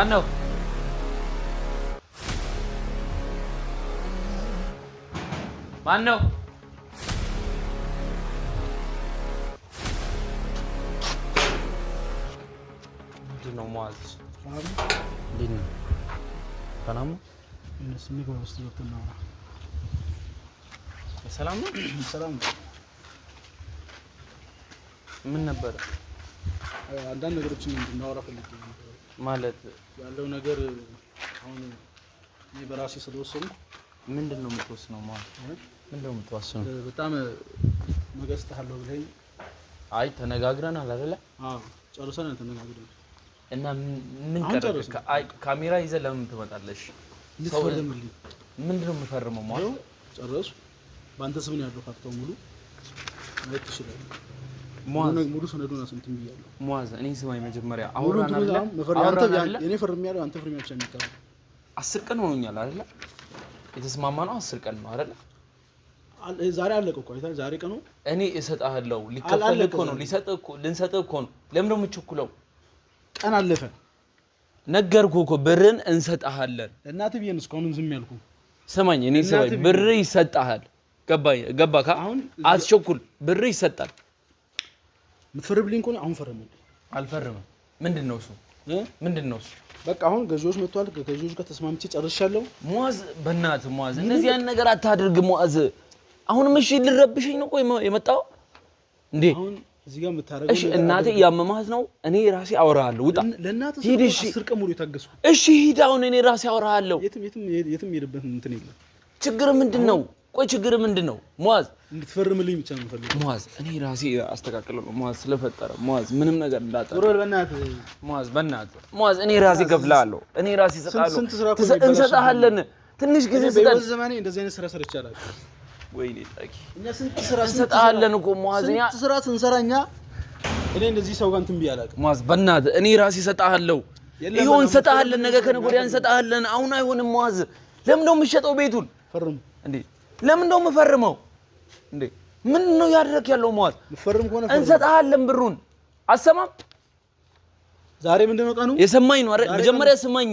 ማን ነው? ማን ነው? ምንድን ነው ሙአዝ? እንዴት ነው? ሰላም ነው? ውስጥ ገብተን እናውራ። ሰላም ነው? ሰላም ነው። ምን ነበረ? አንዳንድ ነገሮችን እንድናወራ ፈልጌ ነው። ማለት ያለው ነገር አሁን እኔ በራሴ ስለወሰንኩ። ምንድን ነው የምትወስነው? ማለት ምንድን ነው የምትወስነው? በጣም እገስጥሃለሁ ብለኸኝ። አይ ተነጋግረናል አይደለ? አዎ ጨርሰናል፣ ተነጋግረን። እና ምን አሁን ቀረ? ጨረስን። አይ ካሜራ ይዘህ ለምን ትመጣለሽ? እንድትፈርምልኝ። ምንድን ነው የምፈርመው? ማለት ይኸው ጨረሱ። በአንተ ስም ነው ያለው ካርታው ሙሉ፣ ማየት ትችላለህ። ሙአዝ፣ ሙሉ ሰነዱን አስንትን ብያለሁ። ሙአዝ እኔ ስማኝ፣ መጀመሪያ ሙሉ አውራን እንትኑን አይደለ? አሁን መፈር- ያንተ አውራን አይደለ? እኔ ፈርሜያለሁ፣ አንተ ፍርሜ ብቻ የሚቀረው። 10 ቀን ሆኖኛል አይደለ? የተስማማ ነው 10 ቀን ነው አይደለ? ዛሬ አለቀ እኮ አይተሃል? ዛሬ ቀኑ እኔ እሰጥሃለሁ። ሊከፈል አላለቀ እኮ ነው፣ ዛሬ። ሊሰጥህ እኮ፣ ልንሰጥህ እኮ ነው። ለምን ነው የምትቸኩለው? ቀን አለፈ። ነገርኩህ እኮ ብርን እንሰጥሃለን። ለእናትህ ብዬ ነው እስካሁንም ዝም ያልኩህ። ስማኝ፣ እኔ ስማኝ፣ እናትህ ብር ይሰጥሃል። ገባኝ ገባህ? አሁን አትቸኩል፣ ብር ይሰጣል። የምትፈርምልኝ ከሆነ አሁን ፈርምልኝ። አልፈርምም። ምንድን ነው እሱ? እ? ምንድን ነው እሱ? በቃ አሁን ገዢዎች መጥተዋል። ከገዢዎች ጋር ተስማምቼ ጨርሻለሁ። ሙአዝ በእናትህ ሙአዝ፣ እንደዚህ ያን ነገር አታድርግ ሙአዝ። አሁንም እሺ ልረብሽኝ ነው ቆይ የመጣው እንዴ? አሁን እዚህ ጋር የምታደርገው እሺ ነገር እናቴ አድርግ። እያመማት ነው። እኔ ራሴ አወራሃለሁ። ውጣ ለእናትህ ሂድ። ስል እሺ 10 ቀን ሙሉ የታገስኩት። እሺ ሂድ። አሁን እኔ ራሴ አወራሃለሁ። የትም የትም የትም የሄደበት እንትን የለም። ችግር ምንድን ነው? ቆይ ችግር ምንድን ነው ሙአዝ? እንድትፈርምልኝ ብቻ ነው የምፈልገው። ሙአዝ እኔ ራሴ አስተካክላለሁ። ሙአዝ ስለፈጠረ ሙአዝ ምንም ነገር እንዳጠረ ዞር በል በእናትህ። ሙአዝ በእናትህ ሙአዝ እኔ ራሴ እከፍልሃለሁ። እኔ ራሴ እሰጥሃለሁ። ስንት ስራ እኮ ነው የሚበላሽብኝ። እንሰጥሃለን። ትንሽ ጊዜ እኔ ስጠን። በህይወት ዘመኔ እንደዚህ አይነት ስራ ሰርቼ አላውቅም። ወይኔ ጣቂ እኛ ስንት ስራ እንሰጥሃለን እኮ ሙአዝ። እኛ ስንት ስራ ስንሰራ እኛ እኔ እንደዚህ ሰው ጋር እንትን ብዬ አላውቅም። ሙአዝ በእናትህ እኔ ራሴ እሰጥሃለሁ። የለም ይኸው በእናትህ እንሰጥሃለን። ነገ ከነገ ወዲያ እንሰጥሃለን። አሁን አይሆንም ሙአዝ። ለምን ነው የምትሸጠው ቤቱን? ፈርም። እንዴ ለምን ነው የምፈርመው? እንዴ ምን ነው ያደረክ ያለው ሙአዝ? የምትፈርም ከሆነ ፈርም። እንሰጥሃለን ብሩን። አሰማም ዛሬ ምንድን ነው ቀኑ? የሰማኝ ነው አይደል? ዛሬ መጀመሪያ ስማኝ።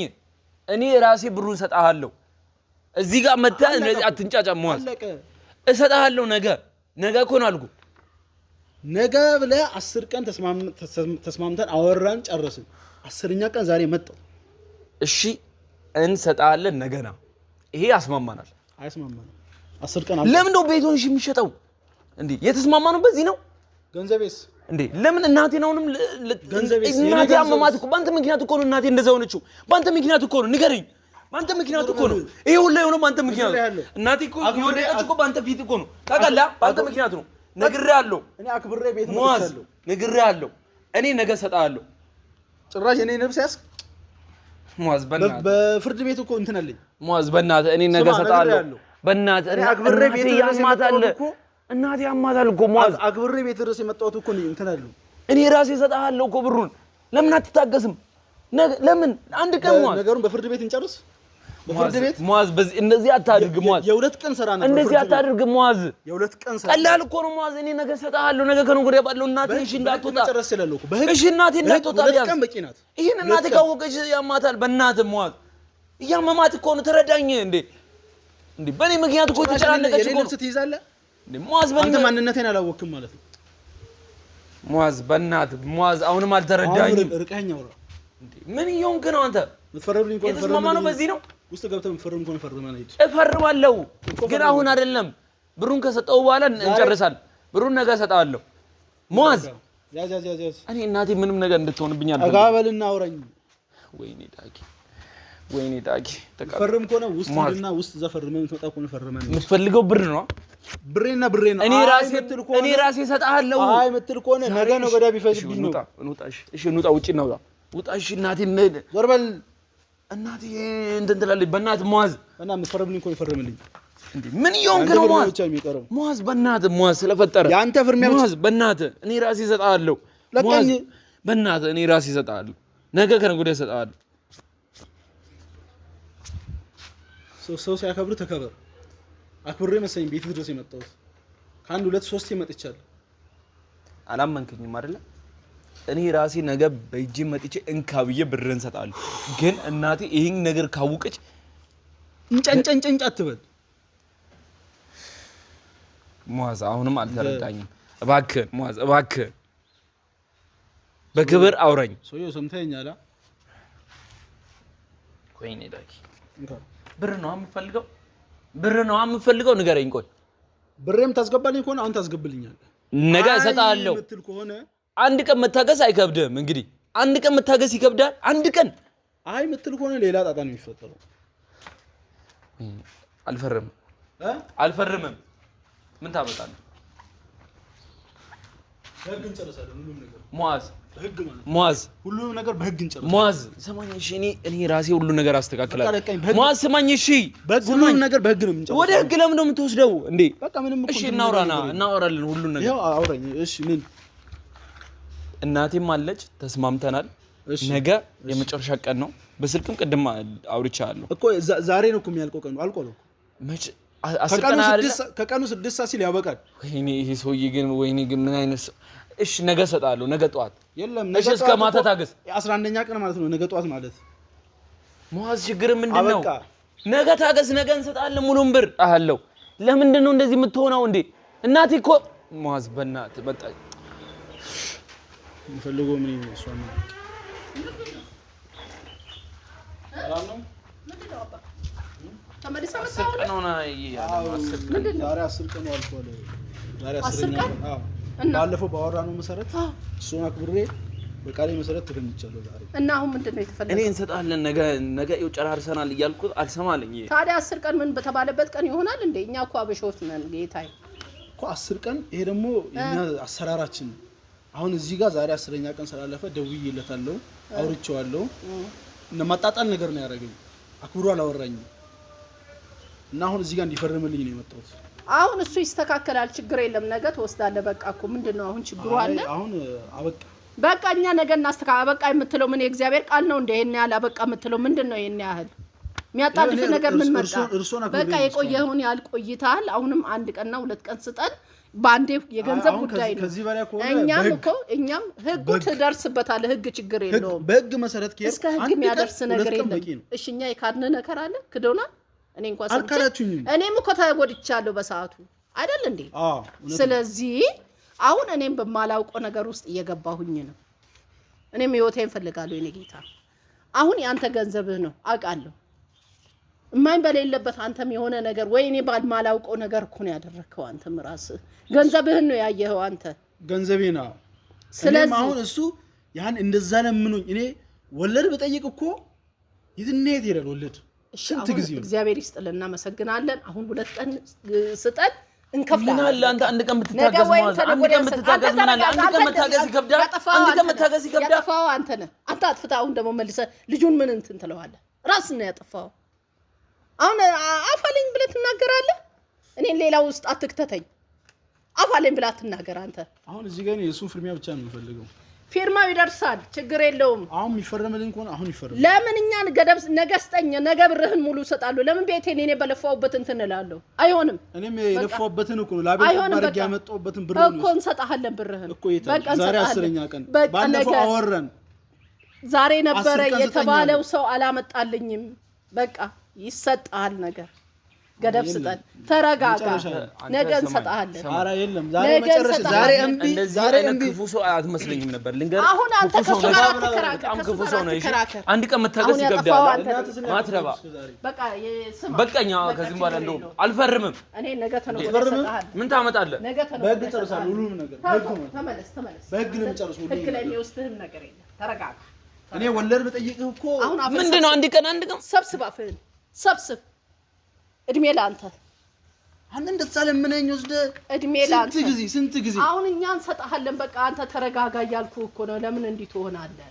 እኔ ራሴ ብሩን እሰጥሃለሁ። እዚህ ጋር መተህ አለቀ እንደዚህ እኮ። አትንጫጫ ሙአዝ። አለቀ። እሰጥሃለሁ ነገ ነገ እኮ ነው አልኩህ። ነገ ብለህ 10 ቀን ተስማምተን አወራን፣ ጨረስን። 10ኛ ቀን ዛሬ መጣው። እሺ እንሰጥሃለን ነገ ና። ይሄ ያስማማናል። አያስማማንም። 10 ቀን አልፏል። ለምን ነው ቤቱን እሺ የሚሸጠው? እንዴ የተስማማ ነው በዚህ ነው ገንዘቤስ? እንዴ ለምን እናቴን አሁንም ገንዘቤስ? የኔ እናቴ ገንዘብስ? አመማት እኮ በአንተ ምክንያት እኮ ነው። እናቴ እንደዛ ሆነችው በአንተ ምክንያት እኮ ነው። ንገረኝ፣ በአንተ ምክንያት እኮ ነው። ይሄ ሁላ የሆነው በአንተ ምክንያት ነው። ነግሬሃለሁ። እናቴ እኮ አክብሬ- የወደቀች እኮ በአንተ ፊት እኮ ነው። ታውቃለህ? በአንተ ምክንያት ነው። ነግሬሃለሁ እኔ አክብሬ ቤት ሙአዝ፣ መጥቻለሁ። ነግሬሃለሁ። እኔ ነገ እሰጥሃለሁ ጭራሽ እኔ ነፍስ ያስክ ሙአዝ፣ በእናትህ በፍርድ ቤት እኮ እንትን አለኝ። ሙአዝ፣ በእናትህ እኔ ነገ ስማ፣ እሰጥሃለሁ። ነግሬሃለሁ። በእናትህ እኔ አክብሬ እናቴ ቤት ድረስ ያማታል። የመጣሁት እኮ እናቴ ያማታል እኮ ሙአዝ። አክብሬ ቤት ድረስ የመጣሁት እኮ እኔ እንትን አለኝ። እኔ ራሴ እሰጥሃለሁ እኮ ብሩን። ለምን አትታገስም? ለምን አንድ ቀን ሙአዝ ነገሩን በፍርድ ቤት እንጨርስ። በፍርድ ቤት ሙአዝ በዚህ እንደዚህ አታድርግ ሙአዝ፣ የ2 ቀን ስራ ነበር። እንደዚህ ፍርድ ቤት። አታድርግ ሙአዝ። የ2 ቀን ስራ ቀላል እኮ ነው ሙአዝ። እኔ ነገ እሰጥሃለሁ። ነገ ከነገ ወዲያ ባለው እናቴ እሺ እንዳትወጣ፣ መጨረስ እችላለሁ እኮ በህግ። እሺ እናቴ እንዳትወጣ ሁለት ቢያንስ ቀን በቂ ናት። ይህን እናቴ 2 ቀን። ካወቀች ያማታል። በእናትህ ሙአዝ እያመማት እኮ ነው። ተረዳኝ እንዴ! እንዴ በእኔ ምክንያት እኮ የተጨናነቀች የኔ እኮ ነው። ነፍስ ትይዛለህ። እንዴ ሙአዝ በእኔ አንተ ማንነቴን አላወቅክም ማለት ነው። ሙአዝ በእናትህ ሙአዝ አሁንም አልተረዳኝም። አሁን ርቀኸኝ አውራ። እንዴ ምን እየሆንክ ነው አንተ? የምትፈርምልኝ ከሆነ የተስማማ ነው ፈርምልኝ። በዚህ ነው። ውስጥ ገብተህ የምትፈርም ከሆነ ፈርመህ ሂድ። እፈርማለሁ እኮ ግን ፈርም። አሁን አይደለም። ብሩን ከሰጠው በኋላ እንጨርሳለን። ብሩን ነገ እሰጥሃለሁ ሙአዝ። ያዝ ያዝ ያዝ ያዝ። እኔ እናቴ ምንም ነገር እንድትሆንብኝ ጠጋ አልፈልግም። በልና አውራኝ። ወይኔ ዳጊ፣ ወይኔ ዳጊ። ፈርም ከሆነ ውስጥ ሙአዝ። ሂድና ውስጥ እዛ ፈርመህ የምትመጣ ከሆነ ፈርመህ ነው። የምትፈልገው ብር ነው። ብሬና ብሬ ነው። እኔ አይ ራሴ የምትል ከሆነ እኔ ራሴ እሰጥሃለሁ። አይ የምትል ከሆነ ነገ ነው ገዳ ቢፈጅብኝ ነው። እንውጣ፣ እንውጣ። እሺ፣ እሺ፣ እንውጣ፣ ውጪ እናውጣ፣ ውጣ። እሺ እናቴ ዞር በል። እናቴ እንትን ትላለች። በእናትህ ሙአዝ እና የምትፈርምልኝ ከሆነ ፈርምልኝ። እንዴ ምን እየሆንክ የአንተ ነው ፍርሚያ ሙአዝ? ብቻ የሚቀረው ሙአዝ በእናትህ ሙአዝ ስለፈጠረ የአንተ ፍርሚያ ብቻ ሙአዝ በእናትህ እኔ ራሴ እሰጥሃለሁ። ለቀኝ። ሙአዝ በእናትህ እኔ ራሴ እሰጥሃለሁ። ነገ ከነገ ወዲያ እሰጥሃለሁ። ሰው ሲያከብር ተከበር። አክብሬ መሰለኝ ቤት ድረስ የመጣሁት። ከአንድ ሁለት ሶስት መጥቻለሁ። አላመንክኝም አይደለ? እኔ ራሴ ነገ በእጄ መጥቼ እንካ ብዬ ብር እንሰጣለሁ። ግን እናቴ ይህን ነገር ካወቀች እንጨንጨንጨንጭ አትበል ሙአዝ፣ አሁንም አልተረዳኝም። እባክህ ሙአዝ፣ እባክህ በክብር አውራኝ። ሰውዬው ሰምተኸኛል? ወይኔ ዳጊ፣ ብር ነው የምፈልገው፣ ብር ነው የምፈልገው። ንገረኝ። ቆይ ብሬም ታስገባልኝ ከሆነ አሁን ታስገብልኛለህ። ነገ እሰጥሃለሁ አንድ ቀን መታገስ አይከብድም። እንግዲህ አንድ ቀን መታገስ ይከብዳል። አንድ ቀን አይ የምትል ከሆነ ሌላ ጣጣ ነው የሚፈጠረው። አልፈርምም፣ አልፈርምም። ምን ታመጣለህ? በህግ እንጨርሳለን ሁሉም ነገር። ሙአዝ በህግ ማለት ሙአዝ፣ ሁሉም ነገር በህግ እንጨርሳለን። ሙአዝ ስማኝ እሺ። እኔ ራሴ ሁሉ ነገር አስተካክላለሁ። ሙአዝ ስማኝ እሺ። ሁሉም ነገር በህግ ነው የምንጨርሰው። ወደ ህግ ለምን ነው የምትወስደው እንዴ? በቃ ምንም እሺ፣ እናውራና እናወራለን ሁሉን ነገር። ያው አውራኝ። እሺ ምን እናቴም አለች፣ ተስማምተናል። ነገ የመጨረሻ ቀን ነው። በስልክም ቅድም አውርቻለሁ እኮ ዛሬ ነው እኮ የሚያልቀው ቀኑ አልቆ ነው መቼ ከቀኑ 6 ሰዓት ሲል ያበቃል። ወይኔ ይሄ ሰውዬ ግን ወይኔ ግን ምን አይነት ሰው! እሺ ነገ እሰጥሃለሁ፣ ነገ ጠዋት። የለም ነገ እስከ ማታ ታገስ። 11ኛ ቀን ማለት ነው ነገ ጠዋት ማለት። ሙአዝ ችግር ምንድን ነው? ነገ ታገስ፣ ነገ እንሰጥሃለን ሙሉን ብር አለው። ለምንድን ነው እንደዚህ የምትሆነው እንዴ? እናቴ እኮ ሙአዝ በእናትህ በጣ የምፈልገው ምን እሷን ነው። ዛሬ 10 ቀኑ አልፏል። ዛሬ 10ኛ ቀን። ባለፈው ባወራነው መሰረት እሱን አክብሬ በቃሌ መሰረት ተገኝቻለሁ ዛሬ። እና አሁን ምንድን ነው የተፈለገው? እኔ እንሰጣለን ነገ ነገ ይኸው ጨራርሰናል እያልኩት አልሰማለኝ። ታዲያ 10 ቀን ምን በተባለበት ቀን ይሆናል እንዴ? እኛ እኮ አበሾች ነን ጌታዬ እኮ 10 ቀን። ይሄ ደግሞ የኛ አሰራራችን ነው። አሁን እዚህ ጋር ዛሬ 10ኛ ቀን ስላለፈ ደውዬለታለሁ፣ አውርቼዋለሁ። እና ማጣጣል ነገር ነው ያደረገኝ። አክብሮ አላወራኝም። እና አሁን እዚህ ጋር እንዲፈርምልኝ ነው የመጣሁት። አሁን እሱ ይስተካከላል፣ ችግር የለም። ነገ ትወስዳለህ። በቃ እኮ ምንድን ነው አሁን ችግሩ አለ? አሁን አበቃ፣ በቃ እኛ ነገ እናስተካ አበቃ የምትለው ምን የእግዚአብሔር ቃል ነው እንደ ይሄን ያህል አበቃ የምትለው ምንድን ነው? ይሄን ያህል የሚያጣድፍ ነገር ምን መጣ? በቃ የቆየኸውን ያህል ቆይተሃል። አሁንም አንድ ቀንና 2 ቀን ስጠን። በአንዴ የገንዘብ ጉዳይ ነው። እኛም እኮ እኛም ህጉ ትደርስበታለህ። ህግ ችግር የለውም። በህግ መሰረት እስከ ህግ የሚያደርስ ነገር የለም። እሺ እኛ የካድን ነገር አለ ክዶናል። እኔ እንኳን አልካዳችሁኝም። እኔም እኮ ተጎድቻለሁ በሰዓቱ አይደል እንዴ? ስለዚህ አሁን እኔም በማላውቀው ነገር ውስጥ እየገባሁኝ ነው። እኔም ህይወቴን እፈልጋለሁ የኔ ጌታ። አሁን የአንተ ገንዘብህ ነው አውቃለሁ። እማኝ በሌለበት አንተም የሆነ ነገር ወይ እኔ ባልማላውቀው ነገር እኮ ነው ያደረግከው። አንተም ራስህ ገንዘብህን ነው ያየኸው አንተ ገንዘቤ ነው። ስለዚህ አሁን እሱ ያን እንደዛ ለምኖኝ እኔ ወለድ በጠይቅ እኮ የትና የት ይሄዳል ወለድ ስንት ጊዜ ነው። እግዚአብሔር ይስጥልን፣ እናመሰግናለን። አሁን 2 ቀን ስጠን እንከፍላለን። ምን አለ አንተ አንድ ቀን ብትታገዝ ማለት አንድ ቀን ብትታገዝ ምን አለ አንድ ቀን መታገዝ ይከብዳል። አንድ ቀን መታገዝ ይከብዳል። ያጠፋኸው አንተ ነህ። አንተ አጥፍተህ አሁን ደግሞ መልሰህ ልጁን ምን እንትን ትለዋለህ? ራስህ ነው ያጠፋኸው። አሁን አፋለኝ ብለህ ትናገራለህ። እኔን ሌላ ውስጥ አትክተተኝ። አፋለኝ ብለህ አትናገር አንተ። አሁን እዚህ ጋር የእሱን ፊርማ ብቻ ነው የምፈልገው። ፊርማው ይደርሳል፣ ችግር የለውም። አሁን የሚፈረምልኝ ከሆነ አሁን ይፈርም። ለምን እኛን ገደብ ነገ ስጠኝ፣ ነገ ብርህን ሙሉ እሰጣለሁ። ለምን ቤቴን እኔ በለፋሁበት እንትን እላለሁ? አይሆንም። እኔም የለፋሁበትን እኮ ነው ላቤን አድርጌ ያመጣሁበትን ብር እኮ እንሰጥሃለን። ብርህን እኮ የት ዛሬ 10ኛ ቀን ባለፈው አወራን። ዛሬ ነበረ የተባለው ሰው አላመጣልኝም። በቃ ይሰጣል ነገር ገደብ ስጠን። ተረጋጋ። ነገ እንሰጥሃለን። ኧረ የለም ዛሬ መጨረሻ። ዛሬ እምቢ፣ ዛሬ እምቢ። ክፉ ሰው አትመስለኝም ነበር ልንገርህ። አሁን አንተ ከእሱ ጋር አትከራከር፣ በጣም ክፉ ሰው ነው። እሺ አንድ ቀን መታገስ ይከብዳል። ማትረባ በቃ ስማ፣ በቃኛ። ከዚህም በኋላ እንደውም አልፈርምም። እኔ ነገ ተነገ ወዲያ እሰጥሃለሁ። ምን ታመጣለህ? ነገ ተነገ በህግ እጨርሳለሁ ሁሉንም ነገር። ተመለስ፣ ተመለስ። በህግ ነው የምጨርሰው ሁሉንም ህግ ላይ የሚወስድህም ነገር የለም። ተረጋጋ። እኔ ወለድ ብጠይቅህ እኮ ምንድን ነው አንድ ቀን አንድ ቀን ሰብስብ፣ አፍህን ሰብስብ። እድሜ ለአንተ። አንተ እንደዛ ለምነኝ ወስደህ እድሜ ለአንተ። ስንት ጊዜ ስንት ጊዜ አሁን እኛ እንሰጥሃለን። በቃ አንተ ተረጋጋ እያልኩህ እኮ ነው። ለምን እንዲህ ትሆናለህ?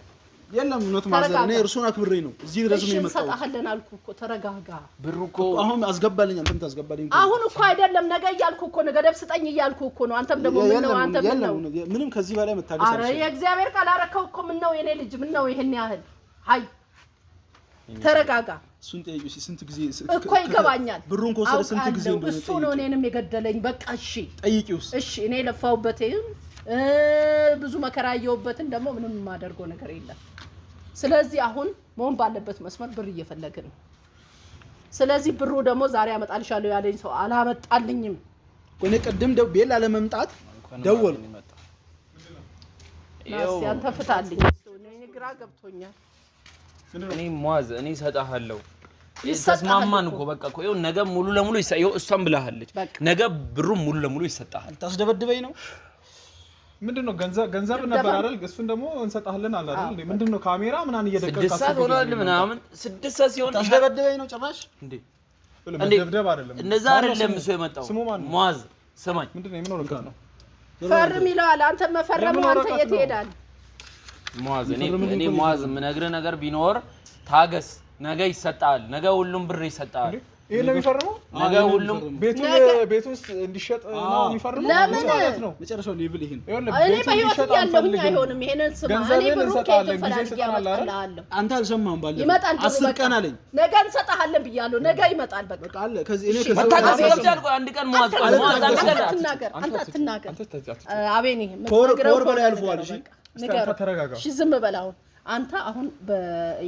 የለም እውነት ማዘር፣ እኔ እርሱን አክብሬ ነው እዚህ ድረስ ነው የመጣሁት። እንሰጥሃለን አልኩህ እኮ ተረጋጋ። ብሩ እኮ አሁን አስገባልኝ፣ አንተም ታስገባልኝ። አሁን እኮ አይደለም ነገ እያልኩህ እኮ ነው። ገደብ ስጠኝ እያልኩህ እኮ ነው። አንተም ደግሞ ምን ነው አንተ ምን ነው? ምንም ከዚህ በላይ መታገስ አልችልም። ኧረ የእግዚአብሔር ቃል አረከው እኮ ምን ነው የኔ ልጅ፣ ምን ነው ይሄን ያህል? አይ ተረጋጋ። እሱን ጠይቂው ስንት ጊዜ እኮ ይገባኛል። ብሩን ከወሰደ ስንት ጊዜ እንደሆነ እሱ ነው እኔንም የገደለኝ። በቃ እሺ ጠይቂው። እሺ እኔ የለፋሁበት ብዙ መከራ ያየሁበትን ደግሞ ምንም የማደርገው ነገር የለም። ስለዚህ አሁን መሆን ባለበት መስመር ብር እየፈለግን ነው። ስለዚህ ብሩ ደግሞ ዛሬ አመጣልሻለሁ ያለኝ ሰው አላመጣልኝም። እኔ ቅድም ቤት ላለመምጣት ደወልኩ። እስኪ አንተ ፍታልኝ፣ እኔ ግራ ገብቶኛል። እኔ ሙአዝ እኔ እሰጥሃለሁ። ተስማማን እኮ በቃ እኮ ይኸው ነገ ሙሉ ለሙሉ ይኸው እሷም ብለሃለች። ነገ ብሩ ሙሉ ለሙሉ ይሰጥሃል። ታስደበድበኝ ነው ምንድነው? ገንዘብ ነበር አይደል? እሱን ደግሞ እንሰጣለን አለ አይደል? ምንድነው ካሜራ ምናምን እየደቀቀ 6 ሰዓት ሆኗል ምናምን 6 ሰዓት ሲሆን ታስደበድበኝ ነው ጭራሽ። እንዴ መደብደብ አይደለም እንደዛ አይደለም። እሱ የመጣው ሙአዝ ስማኝ፣ ምንድነው የምን ወረቀት ነው? ፈርም ይለዋል። አንተ መፈረም አንተ የት ሄዳል? ሙአዝ እኔ ሙአዝ የምነግርህ ነገር ቢኖር ታገስ። ነገ ይሰጣል። ነገ ሁሉም ብር ይሰጣል። ይሄን ነው የሚፈርመው። ነገ ሁሉም ቤቱ ውስጥ እንዲሸጥ ነው የሚፈርመው። ለምን ማለት ነው? መጨረሻው level ይሄን እኔ በህይወት እያለሁኝ አይሆንም። ይሄንን ስማ፣ እኔ ብሩ ከየት ፈላልጌ አመጣልሃለሁ። አንተ አልሰማህም? ባለፈው ይመጣል። 10 ቀን አለኝ። ነገ እንሰጥሃለን ብያለሁ። ነገ ይመጣል። በቃ አለ። ከዚህ እኔ ከዚህ መታገስ ይከብዳል። ቆይ አንድ ቀን ሙአዝ፣ ሙአዝ አንድ ቀን አትናገር፣ አንተ አትናገር። አቤኔ ከወር በላይ አልፈዋል። እሺ ንገረው። ተረጋጋ። እሺ ዝም በል አሁን። አንተ አሁን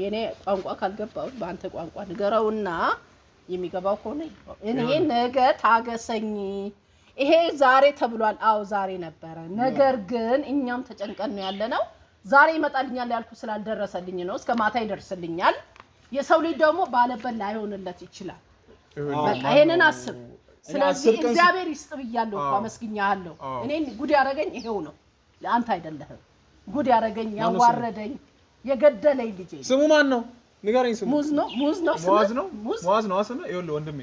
የኔ ቋንቋ ካልገባው በአንተ ቋንቋ ንገረውና የሚገባው ከሆነ እኔ ነገ ታገሰኝ። ይሄ ዛሬ ተብሏል። አዎ ዛሬ ነበረ። ነገር ግን እኛም ተጨንቀን ነው ያለነው። ዛሬ ይመጣልኛል ያልኩ ስላልደረሰልኝ ነው። እስከ ማታ ይደርስልኛል። የሰው ልጅ ደግሞ ባለበት ላይሆንለት ይችላል። በቃ ይሄንን አስብ። ስለዚህ እግዚአብሔር ይስጥ ብያለሁ እኮ አመስግኛለሁ። እኔን ጉድ ያደረገኝ ይሄው ነው፣ ለአንተ አይደለህም። ጉድ ያደረገኝ ያዋረደኝ የገደለኝ ልጄ። ስሙ ማን ነው? ንገረኝ። ስሙ ሙዝ ነው። ሙዝ ነው። ሙአዝ ነው። ሙአዝ ነው ስሙ። ይኸውልህ ወንድሜ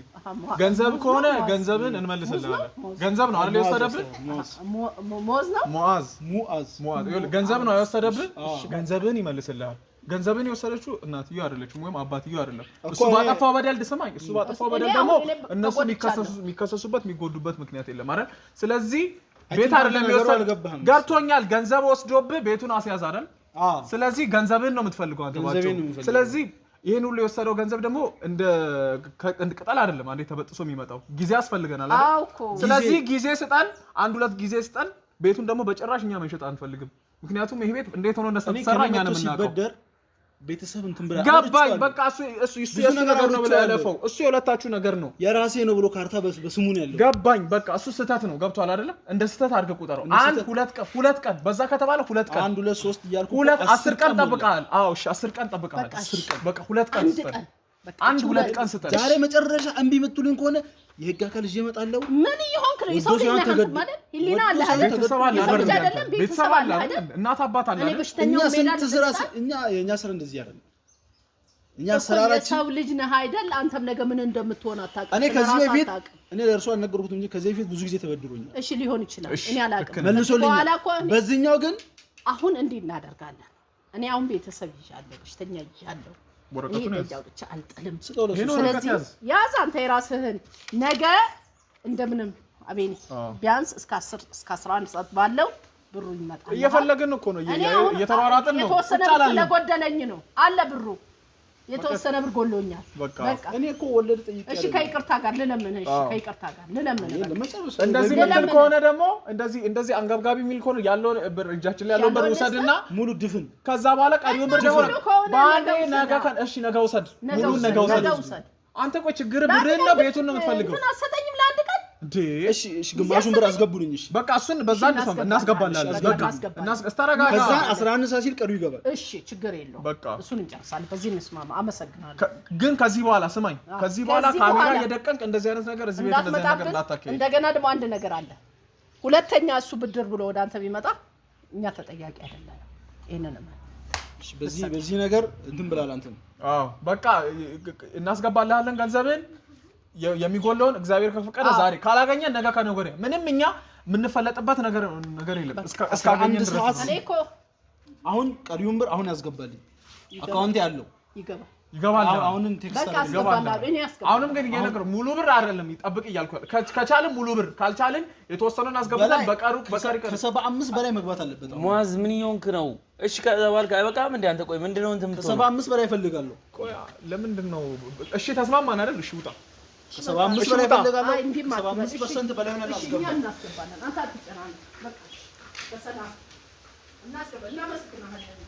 ገንዘብ ከሆነ ገንዘብን እንመልስልሃለን። ገንዘብ ነው አይደል የወሰደብህ? ሙዝ ነው። ሙአዝ ሙአዝ ሙአዝ። ይኸውልህ ገንዘብ ነው የወሰደብህ፣ ገንዘብን ይመልስልሃል። ገንዘብን የወሰደችው እናትየው አይደለችም ወይም አባትየው አይደለም። እሱ ባጠፋው በደል ስማኝ፣ እሱ ባጠፋው በደል ደግሞ እነሱ የሚከሰሱበት የሚጎዱበት ምክንያት የለም አይደል? ስለዚህ ቤት አይደለም የወሰደው። ገብቶኛል። ገንዘብ ወስዶብህ ቤቱን አስያዝ አይደል? ስለዚህ ገንዘብን ነው የምትፈልገው አንተ ባጭሩ። ስለዚህ ይሄን ሁሉ የወሰደው ገንዘብ ደግሞ እንደ ቅጠል አይደለም አንዴ ተበጥሶ የሚመጣው፣ ጊዜ ያስፈልገናል አይደል? ስለዚህ ጊዜ ስጠን፣ አንድ ሁለት ጊዜ ስጠን። ቤቱን ደግሞ በጭራሽ እኛ መሸጥ አንፈልግም። ምክንያቱም ይሄ ቤት እንዴት ሆኖ እንደተሰራ እኛ ነው የምናውቀው። ቤተሰብ እንትን ብላ ገባኝ። በቃ እሱ እሱ እሱ የሱ ነገር ነው ብለህ ያለፈው እሱ የሁለታችሁ ነገር ነው። የራሴ ነው ብሎ ካርታ በስሙ ነው ያለው። ገባኝ። በቃ እሱ ስህተት ነው። ገብቷል አይደለም? እንደ ስህተት አድርገህ ቁጠረው። አንድ ሁለት ቀን ሁለት ቀን በዛ ከተባለ ሁለት ቀን አንድ ሁለት ሶስት እያልኩ ሁለት 10 ቀን ጠብቀሃል። አዎ እሺ፣ 10 ቀን ጠብቀሃል። በቃ ሁለት ቀን ስጠን። አንድ ሁለት ቀን ስጠን። ዛሬ መጨረሻ እምቢ የምትሉኝ ከሆነ የህግ አካል ይዤ እመጣለሁ። ምን እየሆንክ ነው? የሰው ልጅ ነህ አንተ ማለት ህሊና አለ አይደል? ቤተሰብ አለ አይደል? ቤተሰብ አለ አይደል? እናት አባት አለ አይደል? እኛ ስንት ስራ እኛ የኛ ስራ እንደዚህ አይደለም። እኛ አሰራራችን የሰው ልጅ ነህ አይደል? አንተም ነገ ምን እንደምትሆን አታውቅም። እኔ ከዚህ በፊት እኔ ለእርሱ አልነገርኩትም እንጂ ከዚህ በፊት ብዙ ጊዜ ተበድሮኛል። እሺ ሊሆን ይችላል፣ እኔ አላውቅም። መልሶልኛል። በዚህኛው ግን አሁን እንዲህ እናደርጋለን። እኔ አሁን ቤተሰብ ይዣለሁ፣ በሽተኛ ይዣለሁ። እኔ ደጅ አውጥቼ አልጥልም። ስለዚህ ያዝ አንተ የራስህን ነገ እንደምንም አቤኔ ቢያንስ እስከ 10 እስከ 11 ሰዓት ባለው ብሩ ይመጣል። እየፈለግን እኮ ነው፣ እየተሯሯጥን ነው። የተወሰነ ብር ስለጎደለኝ ነው አለ ብሩ የተወሰነ ብር ጎሎኛል። በቃ እኔ እኮ ወለድ ጠይቄ እሺ፣ ከይቅርታ ጋር ልለምንህ። እሺ፣ ከይቅርታ ጋር ልለምንህ። እንደዚህ ምትል ከሆነ ደግሞ እንደዚህ እንደዚህ አንገብጋቢ የሚል ከሆነ ያለውን ብር እጃችን ላይ ያለውን ብር ውሰድና ሙሉ ድፍን፣ ከዛ በኋላ ቀሪውን ብር ደግሞ በአንዴ ነገ እሺ፣ ነገ ውሰድ፣ ሙሉን ነገ ውሰድ። አንተ ቆይ ችግር ብርህን ነው ቤቱን ነው የምትፈልገው? እንትን አትሰጠኝም ለአንድ ቀን እንዴ? እሺ፣ እሺ፣ ግማሹን ብር አስገቡልኝ። እሺ፣ በቃ እሱን በዛ እናስገባላለን። በቃ ተረጋጋ። ከዛ 11 ሰዓት ሲል ቀሪው ይገባል። እሺ፣ ችግር የለውም። በቃ እሱን እንጨርሳለን። በዚህ እንስማማ። አመሰግናለሁ። ግን ከዚህ በኋላ ስማኝ፣ ከዚህ በኋላ ካሜራ እየደቀንክ እንደዚህ አይነት ነገር እዚህ ቤት እንደዚህ አይነት ነገር እንዳታካሂድ። እንደገና ደግሞ አንድ ነገር አለ። ሁለተኛ እሱ ብድር ብሎ ወደ አንተ ቢመጣ እኛ ተጠያቂ አይደለንም። ይሄንን እሺ፣ በዚህ ነገር እንትን ብላል አንተም። አዎ በቃ እናስገባልሃለን ገንዘብን የሚጎለውን እግዚአብሔር ከፈቀደ ዛሬ ካላገኘን ነገ ከነገ ወዲያ ምንም እኛ የምንፈለጥበት ነገር የለም። እስካገኘን ድረስ እኔ እኮ አሁን ቀሪውን ብር አሁን ያስገባልኝ አካውንቴ ያለው ይገባል ይገባል። አሁንም text አሁንም ግን እየነገሩ ሙሉ ብር አይደለም ይጠብቅ እያልኩ ከቻልን ሙሉ ብር ካልቻልን የተወሰነውን አስገብተን በቀሩ በቀሪ ከ75 በላይ መግባት አለበት። ሙአዝ ምን እየሆንክ ነው? እሺ ከተባልክ አይበቃም እንዴ አንተ? ቆይ ምንድነው እንትን የምትሆነው? ከ75 በላይ እፈልጋለሁ። ቆይ ለምንድን ነው? እሺ ተስማማን አይደል? እሺ ውጣ። 75 በላይ እፈልጋለሁ። 75% በላይ ሆነ አስገባ። እናስገባለን። አንተ አትጨናነቅ። በቃ በሰላም እናስገባ። እናመሰግናለን።